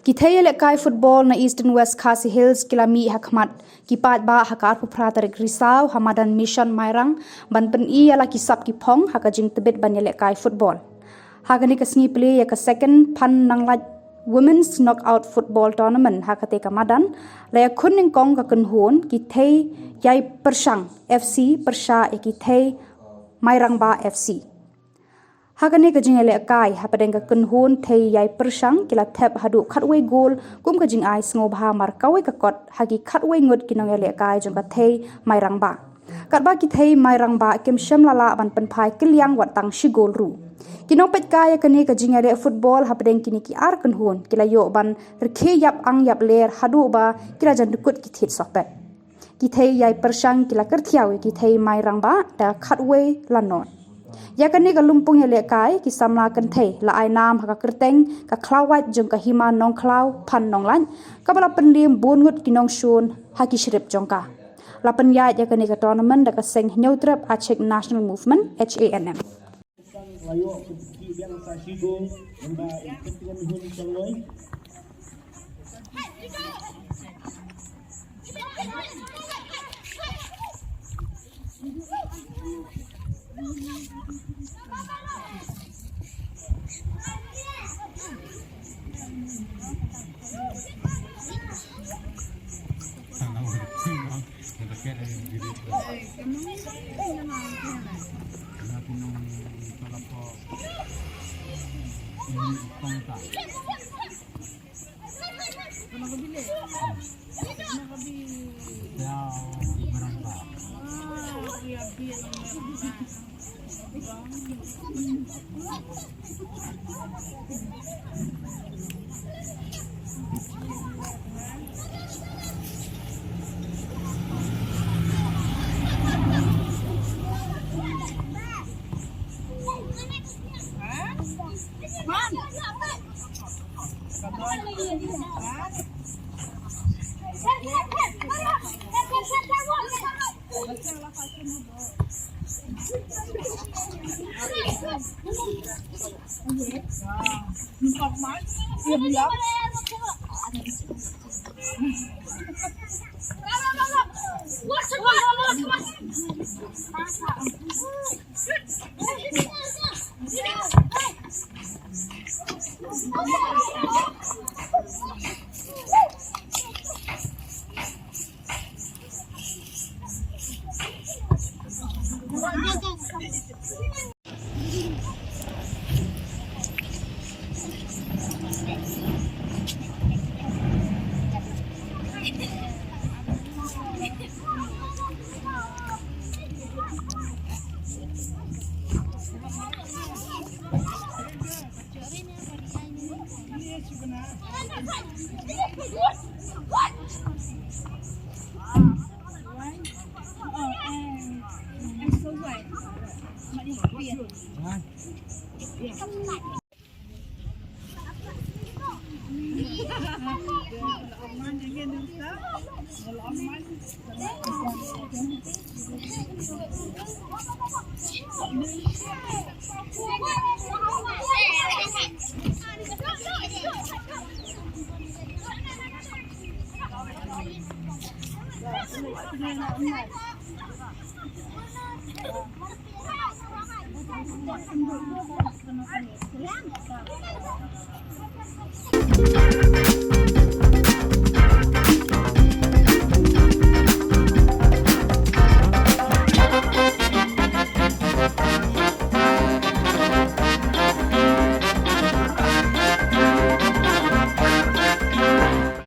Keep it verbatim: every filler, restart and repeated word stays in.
Ki thei ïalehkai football na Eastern West Khasi Hills ki la mih ha khmat ki paidbah ha ka arphew phra tarik Risaw ha madan Mission Mairang ban pyni ïa la ki sap ki phong ha ka jingtbit ban ïalehkai football. Ha kane ka sngi plie ïa ka second Phan Nonglait Women's Knockout Football Tournament ha kata ka madan, la ïakhun nyngkong ka kynhun ki thei ïai pyrshang F C pyrshah ïa ki thei Mairang Bah F C. Ha kane ka jingïalehkai hapdeng ka kynhun thei ïai pyrshang ki la thep haduh khatwei gol kum ka jingai sngewbha mar kawei ka kot ha ki khatwei ngut ki nongïalehkai jong ka thei Mairang Bah. Katba ki thei Mairang Bah kim shym la lah ban pynphai kylliang wat tang shi gol ruh. Ki nongpeitkai ïa kane ka jingïaleh football hapdeng kine ki ar kynhun ki la ïoh ban rkhie ïap ang ïap ler haduh ba ki la jan dkut ki thied sohpet. Ki thei ïai pyrshang ki la kyrthiaw ïa ki thei Mairang Bah da khatwei la nod. Ïa kane ka lympung ïalehkai ki samla kynthei la ai nam ha ka kyrteng ka Khlawait jong ka Hima Nongkhlaw Phan Nonglait, kaba la pynliem bun ngut ki nongshun ha ki shrip jong ka. La pynïaid ïa kane ka tournament da ka seng Hynñiewtrep Achik National Movement, H A N M.